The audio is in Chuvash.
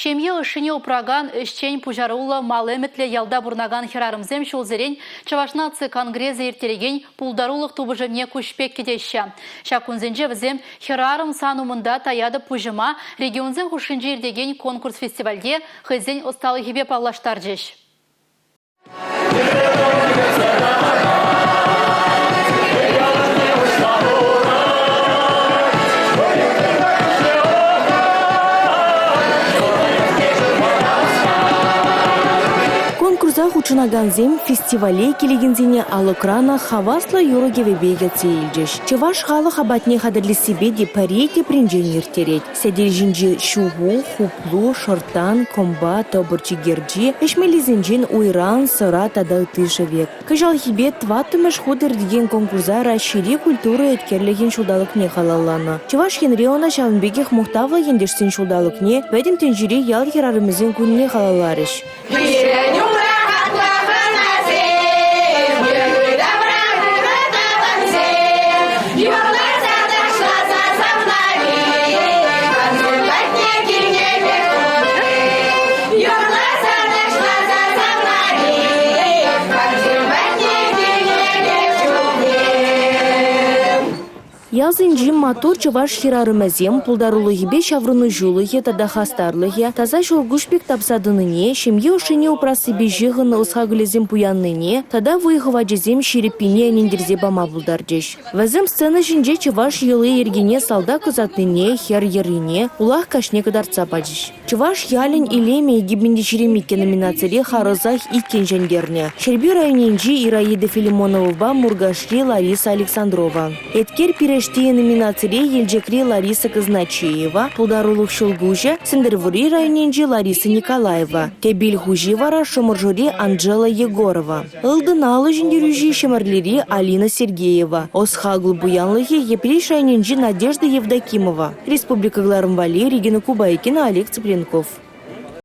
Ҫемье ӑшшине упракан ӗҫчен пуҫаруллӑ мал ӗмӗтлӗ ялта пурӑнакан хӗрарӑмсем ҫулсерен Чӑваш наци конгресӗ ирттерекен пултарулӑх тупӑшӑвне куҫ пек кӗтеҫҫӗ. Ҫак кунсенче вӗсем Хӗрарӑм сан умӑнта таятӑп пуҫӑма регионсен хушшинче иртекен конкурс-фестивальте хӑйсен ӑсталӑхӗпе паллаштарчӗҫ. Конкурса хутшӑнакансем фестивале килекенсене алӑкранах хаваслӑ юрӑ-кӗвӗпе кӗтсе илчӗҫ. Чӑваш халӑх апатне хатӗрлессипе те пӗри тепринчен ирттерет. Сӗтел ҫинче ҫуху, хуплу, шӑрттан, кӑмпа, тӑпӑрч икерчи, ӗҫмеллисенчен уйран, сӑра тата ытти шӗвек. Кӑҫалхипе тӑваттӑмӗш хут иртекен конкурса Раҫҫейри культура еткерлӗхӗн ҫулталӑкне халалланӑ. Чӑваш Енре ӑна ҫавӑн пекех Мухтавлӑ ентешсен ҫулталӑкне, Пӗтӗм тӗнчери ял хӗрарӑмӗсен кунне халалларӗҫ. Пирӗн умра хаклӑ хӑнасем, ырӑ ырӑ тӑвансем, юрласа ташласа савнали, хансем патне килне пек юрласа ташласа савнали, хансем патне килне пек чухне. Ялсенчи маттур чӑваш хӗрарӑмӗсем пултарулӑхӗпе ҫаврӑнӑҫулӑхӗ тата хастарлӑхӗ таса ҫӑлкуҫ пек тапса тӑнине, ҫемье ӑшшине упрассипе ҫыхӑннӑ ӑс-хакӑлӗсем пуяннине тата вӑй-хӑвачӗсем ҫирӗппине ӗнентерсе пама пултарчӗҫ. Вӗсем сцена ҫинче чӑваш йӑли-йӗркине салтак ӑсатнине, хӗр йӗррине, улах каҫне кӑтартса пачӗҫ. Чӑваш ялӗн илемӗ 2022 номинацире харӑсах иккӗн ҫӗнтернӗ. Ҫӗрпӳ районӗнчи Ираида Филимоновӑпа Муркашри Лариса Александрова. Еткер пирӗштийӗ номинацире Елчӗкри Лариса Казначеева, пултарулӑх ҫӑлкуҫӗ Сӗнтӗрвӑрри районӗнчи Лариса Николаева, тӗпел хуҫи вара Шӑмӑршӑри Анжела Егорова. Ылтӑн алӑ ҫӗнтерӳҫи Ҫӗмӗрлери Алина Сергеева, ӑс-хакӑл пуянлӑхӗ Йӗпреҫ районӗнчи Надежда Евдокимова. Республика кӑларӑм валли Регина Кубайкина, Олег Цыпленков.